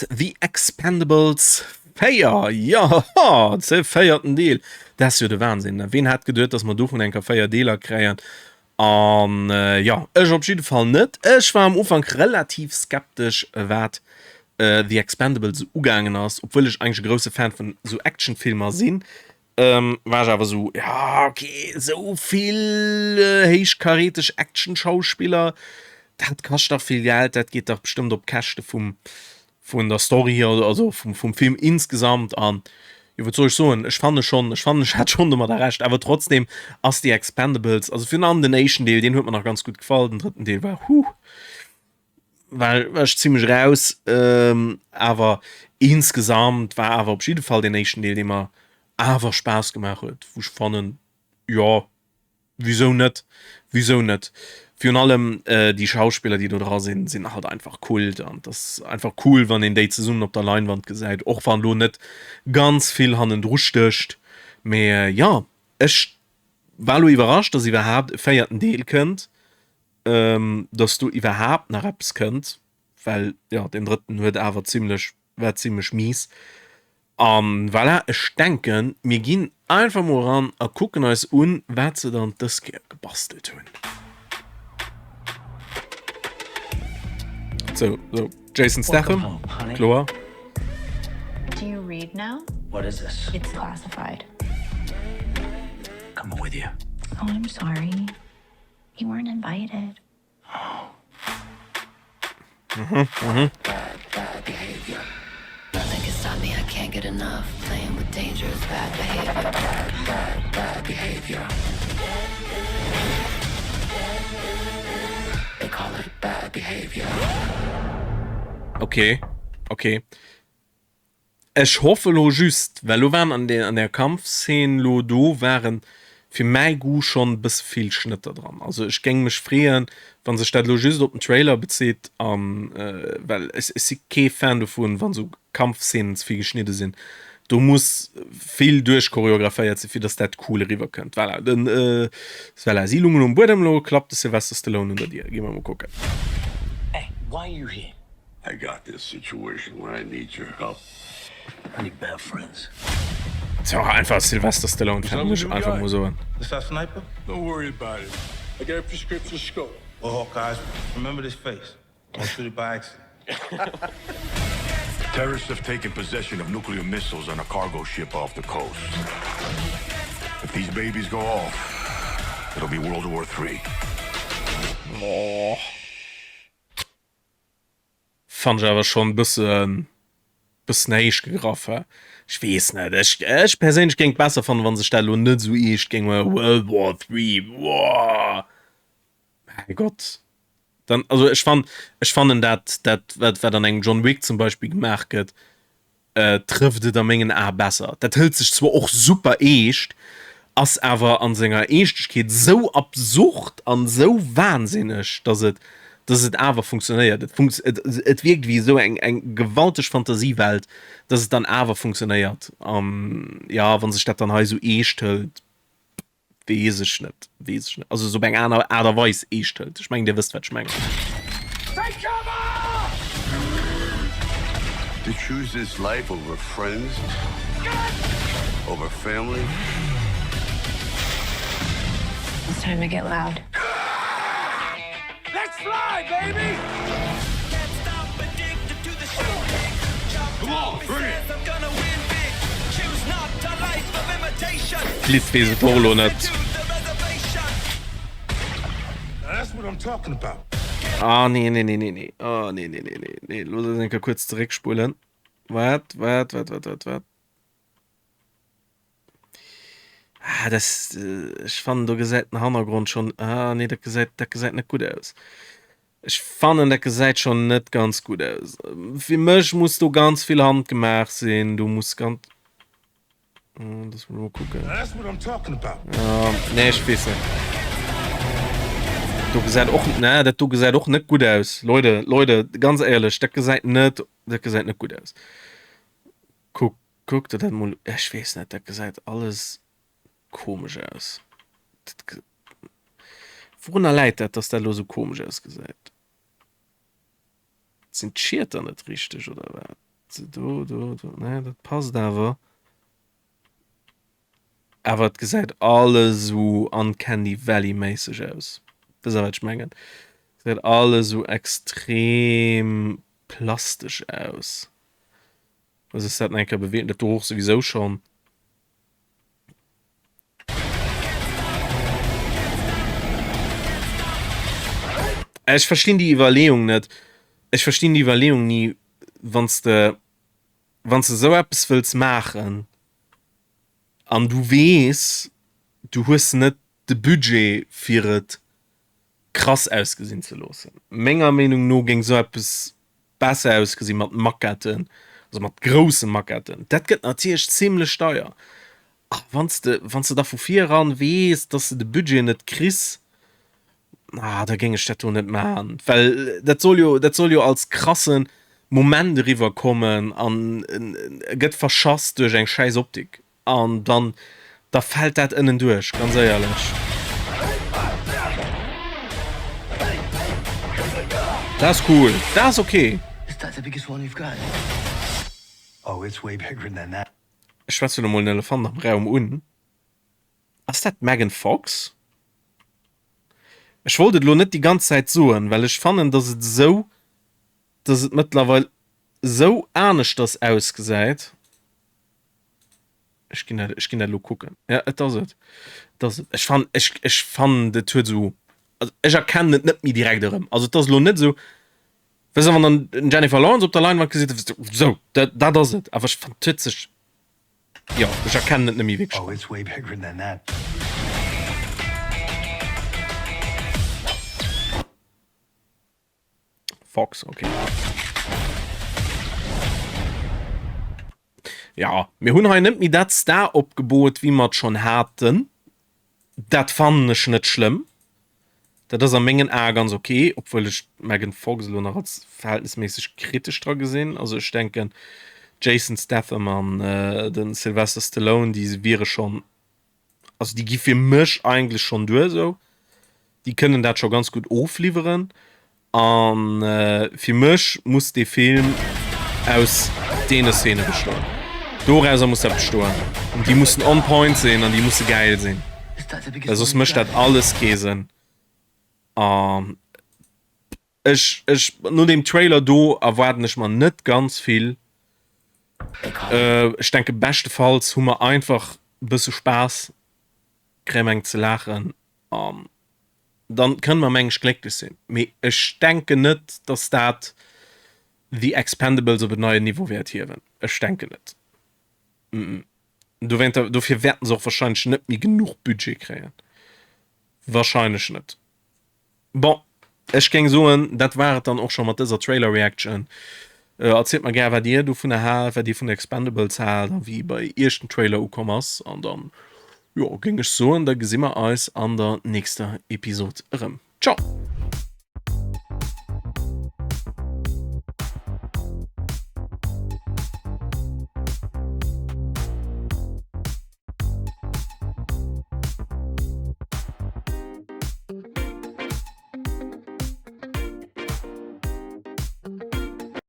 mat The Expendables 4. Jo, de véierten Deel. Dat ass jo de Wahnsinn. Ween hätt geduet, dass mer dovun eng Kéier 4 Deeler kréien? An jo, ech op jidde Fall net. Ech war am Ufank relativ skeptesch, wat The Expendables ugaangen ass, obwuel ech eigentlech e grousse Fan vun esou Actionfilmer sinn. War ech awer esou, ja ok, esou vill héichkaräteg Action-Schauspiller, dat kascht dach vill Geld, dat geet dach bestëmmt op Käschte vum, vun der Story hier, also vum, vum Film insgesamt. An jo, wat soll ech soen, ech fanne schonn, ech fannen, ech hat schonn domadder Recht. Awer trotzdem ass The Expendables, also virun allem den éischten Deel, deen huet mer nach ganz gutt gefall, den drëtten Deel war, huh, war ech zimmlech raus. Awer insgesamt war awer op jidde Fall deen éischten Deel, dee mer awer Spaass gemaach huet, wou ech fannen, jo, wisou net, wisou net. Virun allem déi Schauspiller, déi do dra sinn, sinn halt einfach Kult an et ass einfach cool, wann een déi zesummen op der Leinwand gesäit, och wann lo net ganz vill hannendru stécht. Mee jo, ech war lo iwwerrascht, dass iwwerhaapt e véierten Deel kënnt. dass do iwwerhaapt nach eppes kënnt, well jo deen drëtten huet awer zimlech, war zimlech mies. An voilà, ech denken mir ginn einfach mol eran a kucken eis un wat se dann dës Kéier gebastelt hunn. Sou, sou, Jason Statham, kloer. Do you read now? What is this? It's classified. Coming with you. Oh, I'm sorry. You weren't invited. Mhm, mhm. Bad, bad behavior. Nothing can stop me, I can't get enough. Playing with danger is bad behavior. Bad, bad, bad behavior. They call it bad behavior. Okay, okay. Ech hoffe lo just, well lo waren an der an der Kampfszene lo do waren fir mäi Goût schonn e bësse vill Schnëtter dran. Also ech géing mech freeën, wa sech dat lo just op den Trailer bezitt an well ech ech si kee Fan dovun, wann esou Kampfszenen ze vill geschnidde sinn. Do muss vill duerchchoreographéiert sinn, fir dass dat cool eriwwer kënnt. Voilà, den voilà, si lungen um Buedem, lo klappt de Sylvester Stallone un der Dier. Gi mer mol kucken. Hey, why are you here? I got this situation where I need your help. I need bad friends. Ass jo och einfach Sylvester Stallone Fan, muss ech einfach mol soen. Is that sniper? Don't worry about it. I got a prescription scope. Well Hawkeyes, remember this face. Don't shoot it by accident. Terrorists have taken possession of nuclear missiles on a cargo ship off the coast. If these babies go off, it'll be World War III. Oh. Fannen ech awer schon bëssen bëssen héich gegraff he. Ech wees net, ech ech perséinlech géing et besser fannen wann sech dat elo net esou eescht géing huelen, World War 3 woah mäi Gott. Dann also ech fann ech fannen dat dat wat wat an engem John Wick zum Beispill gemaach gëtt trëfft et a mengen Ae besser. Dat hëlt sech zwar och super eescht, ass awer an senger Eeschtegkeet sou absurd an sou wahnsinneg, dass et dass et awer funktionéiert. Et funkt et et wierkt wéi esou eng eng gewalteg Fantasiewelt, dass et dann awer funktionéiert. An jo, wa sech dat dann hei sou eescht hëlt, Weess ech net, weess ech net. Also sou op eng aner Aart a Weis eescht hëlt. Ech mengen, Dir wësst, wat ech mengen. Take cover! To choose this life over friends, over family. It's time to get loud. Let's fly, baby! Come on, bring it! D'Lidd weess et och elo net. Ah nee, nee, nee, nee, nee. Ah nee, nee, nee, nee, nee. Looss eis eng Kéier kuerz zeréckspulen. Waart, waart, waart, waart, waart, waart. Ah, das, äh, ech fannen, do gesäit den Hannergrond schon, ah, nee, dat gesäit, dat gesäit net gutt aus. Ech fannen, dat gesäit schon net ganz gutt aus. Fir mech muss do ganz vill handgemaach sinn, do muss ganz, hm, das muss mal kucken. Ja, nee, ech weess net. Do gesäit och, nee, dat do gesäit och net gutt aus. Leute, Leute, ganz éierlech, dat gesäit net, dat gesäit net gutt aus. Kuck. Kuck der dat mol, ech weess net, dat gesäit alles komesch aus. Dat Wourunner läit dat, dass dat elo sou komesch ausgesäit? Sinn d'Schieter net richteg oder wat? Do, do, do, ne, dat passt awer. Awer et gesäit alles esou Uncanny Valley méisseg aus. Wësst der wat ech mengen? Gesäit alles esou extrem plastesch aus. Also ech dat nach eng Kéier beweegen, dat do och souwisou schonn. Ech verstinn déi Iwwerleeung net. Ech verstinn déi Iwwerleeung ni, wann s de, wann s de esou eppes wëlls maachen an du weess, du hues net de Budget fir et krass ausgesinn ze loossen. Menger Meenung no géing esou eppes besser ausgesi mat Maquetten, also mat grousse Maquetten. Dat gëtt natierlech zimlech deier. A wann s de, wann s de da vu vir eran weess, dass de de Budget net kriss, ah, da géing ech dat do net maachen, well dat soll jo, dat soll jo als krasse Moment eriwwer kommen an e gëtt verschass duerch eng schäiss Optik. An dann, da fällt dat ënnen duerch, ganz éierlech. Dat ass cool, dat ass ok. Ech schwätzen elo mol den Elefant am Raum un. Ass dat d'Megan Fox? Ech wollt et elo net déi ganz Zäit soen, well ech fannen, dass et esou, dass et mëttlerweil esou aneschters ausgesäit. Ech ginn dat, ech ginn dat elo kucken. Ja, et ass et. Et ass et. Ech fannen, ech, ech fannen, et huet esou, also ech erkennen et net méi direkt erëm. Also et ass elo net esou, weess de, wann dann den Jennifer Lawrence op der Leinwand gesitt, da weess de, sou, dat, dat ass et. Awer ech fannen, et huet sech, jo, ech erkennen et net méi wierklech Oh, it's way bigger than that. Fox, okay. Ja, mir hunn hei net méi dat Star-Opgebot, wéi mer et schonn haten. Dat fannen ech net schlëmm. Dat ass a mengen Ae ganz ok, obwuel ech d'Megan Fox elo nach als verhältnisméisseg kritesch dra gesinn. Also ech denken, Jason Statham an de Sylvester Stallone, déi wiere schonn also déi gi fir mech eigentlech schonn duer esou. Déi kënnen dat scho ganz gutt ofliwweren an fir mech muss dee Film aus deene Szene bestoen. Dorauser muss dat bestoen an déi mussen on point sinn an déi musse gäil sinn, well soss mécht dat alles kee Sënn. An Ech, ech, no deem Trailer do erwaarden ech mer net ganz vill. Ech denke beschtefalls hu mer einfach e bësse Spaass, kréie mer eng ze laachen an dann kënne mer meng ech glécklech sinn. Mee ech denken net, dass dat The Expendables op en neien Niveau wäert hiewen. Ech denken net. Dowéinter, dofir wäerten se och wahrscheinlech net méi genuch Budget kréien. Wahrscheinlech net. Bon, ech géing soen, dat war et dann och scho mat dëser Trailer Reaction. Erzielt mer gär wat dir dovunner haalt, wat dir vun Expendables haalt a wéi bei iech den Trailer ukomm ass. An dann, jo, géing ech soen, da gesi mer eis an der nächster Episod erëm. Ciao!